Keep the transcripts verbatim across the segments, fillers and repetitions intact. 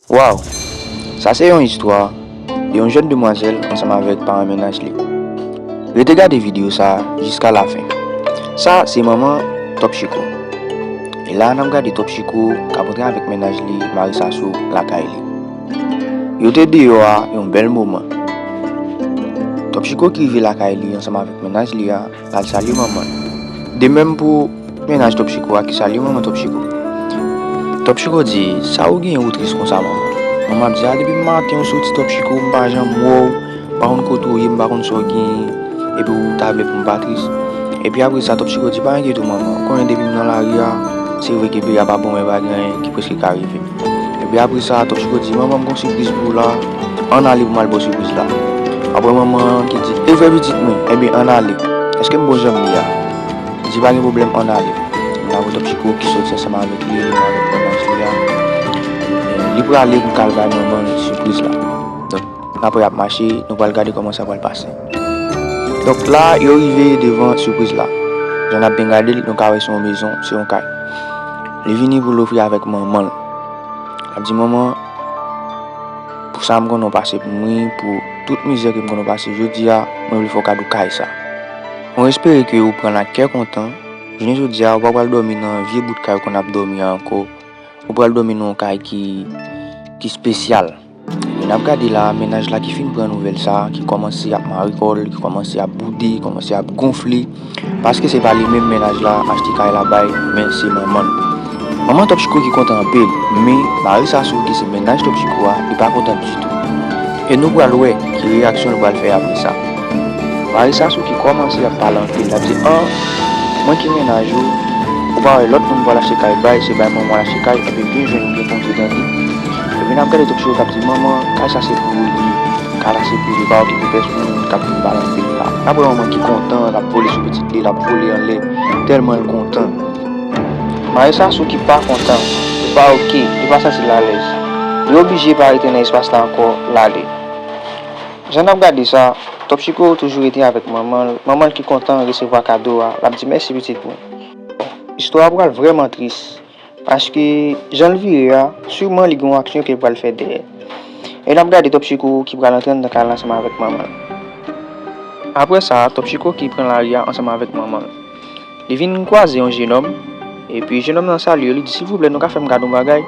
Waw! Sa se yon istwa de yon jèn demwazèl ansanm avèk paran mennaj li. Rete gade videyo sa a jiska lafen. Sa se manman Top Chiko. E la n ap gade Top Chiko k ap antre avèk mennaj li Marissa Sou lakay li. Yo te deyò a yon bèl moman. Top Chiko ki rive lakay li ansanm avèk mennaj li a, l al salye manman l. De menm pou mennaj Top Chiko a ki salye manman Top Chiko. Top Chiko di, "Sa ou genyen ou tris konsa, manman?" Manman ap di, "A, depi maten ou soti Top Chiko, m pa janm wè w, m pa konn kote w ye, m pa konn sa w genyen, epi ou ta vle pou m pa tris." Epi apre sa, Top Chiko di, "Pa enkyete w, manman, ou konnen depi m nan lari a, se vre ke peyi a pa bon, men pa gen anyen ki prèske ka rive." Epi apre sa, Top Chiko di, "Manman, m gon sipriz pou ou la, ann ale pou m al ba w sipriz la." Apre manman an ki di, "E vre pitit mwen, ebyen ann ale. Èske m bon jan m ye a?" Li di, "Pa gen pwoblèm, ann ale." Apre Top Chiko ki soti ansanm avèk li, li menm avèk mennaj li a. Li prale pou l ka al bay manman l sipriz la. Donk, apre y ap mache, nou pral gade kòman sa pral pase. Donk la, yo rive devan sipriz la. Jan n ap byen gade l, nou ka wè se yon mezon, se yon kay. Li vini pou l ofri avèk manman l. L ap di, "Manman, pou sa m konnen w pase pou mwen, pou tout mizè ke m konnen w pase jodi a, mwen vle fè w kado kay sa. Mwen espere ke ou pran l ak kè kontan. Jounen jodi a, ou pa pral dòmi nan vye bout kay ou konn ap dòmi a ankò. Ou pral dòmi nan yon kay ki, ki espesyal." E n ap gade la, mennaj la ki fin pran nouvèl sa, ki kòmanse ap mare kò l, ki kòmanse ap boude, kòmanse ap gonfle, paske se pa li menm mennaj la achte kay la bay, men se manman l. Manman Top Chiko ki kontan anpil, men Marissa Sou ki se mennaj Top Chiko a, li pa kontan ditou. E nou pral wè ki reyaksyon l pral fè apre sa. Marissa Sou ki kòmanse ap pale anpil, l ap di, "An, mwen ki mennaj ou, ou pa wè lòt moun pral achte kay bay, se bay manman w al achte kay, ebyen byen jwenn ou byen konte tande." Epi n ap gade Top Chiko k ap di, "Manman, kay sa se pou ou li ye, kay la se pou ou li, pa okipe pèsonn moun k ap vin pale anpil la." N ap wè manman ki kontan, l ap vole sou pitit li, l ap vole anlè, tèlman l kontan. Marissa Sou ki pa kontan, li pa oke, li pa santi l alèz. Li oblije pa rete nan espas la ankò, l ale. Jan n ap gade sa, Top Chiko toujou rete avèk manman l. Manman l ki kontan resevwa kado a, l ap di, "Mèsi pitit mwen." Istwa a pral vrèman tris, paske jan l vire a, siman li gen yon aksyon ke l pral fè dèyè. E n ap gade Top Chiko ki pral antre anndan kay la ansanm avèk manman l. Apre sa, Top Chiko ki pran lari a ansanm avèk manman l. Li vin kwaze yon jenòm, epi jenòm nan salye yo, li di, "Silvouplè, nou ka fè m gade yon bagay?"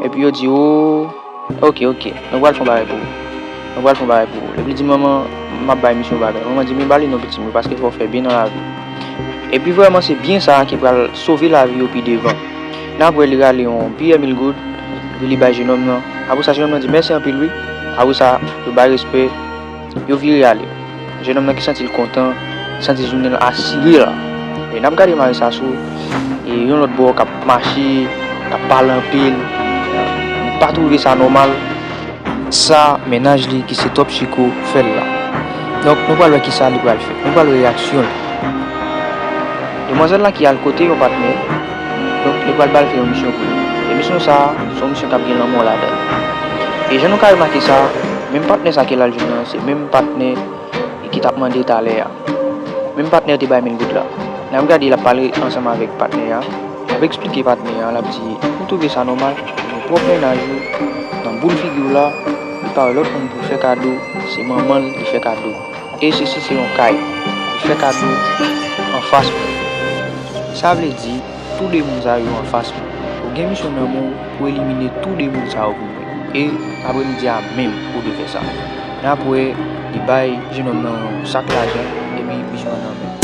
Epi yo di, "O, oke, oke, nou pral fè yon bagay pou ou. Nou pral fè yon bagay pou ou." Epi li di, "Manman, m ap bay misye yon bagay." Manman di, "Men ba li non, pitit mwen, paske fò w fè byen nan lavi." Epi vrèman, se byen sa a ki pral sove lavi yo pi devan. N ap wè li rale yon biyè mil goud, epi li bay jenòm nan. Apre sa, jenòm nan di, "Mèsi anpil, wi." Apre sa, yo bay respè, yo vire ale. Jenòm nan ki santi l kontan, santi jounen l asire la. E n ap gade Marissa Sou, e yon lòt bò k ap mache, k ap pale anpil. Li pa twouve sa nòmal. Sa mennaj li ki se Top Chiko fè l la. Donk, nou pral wè kisa li pral fè. Nou pral wè reyaksyon l. Demwazèl la ki al kote yon patnè, donk, li pral ba l fè yon misyon pou li. E misyon sa a, se yon misyon k ap gen lanmò ladan l. E jan nou ka remake sa, menm patnè sa ke l al jwenn nan, se menm patnè e ki t ap mande talè a. Menm patnè te bay mil goud la. N ap gade l ap pale ansanm avèk patnè a. L ap eksplike patnè a, l ap di, "Ou twouve sa nòmal? Ou gen pwòp mennaj ou, nan boul figi w la, li pa wè lòt moun pou l fè kado, se manman l li fè kado. E sesi se yon kay, li fè kado anfas mwen." Sa vle di, tou de moun sa yo anfas mwen. Ou gen misyon nan men w pou elimine tou de moun sa yo pou mwen. E apremidi a menm, ou dwe fè sa. N ap wè, li bay jenòm nan yon sak lajan, epi misyon an nan men l.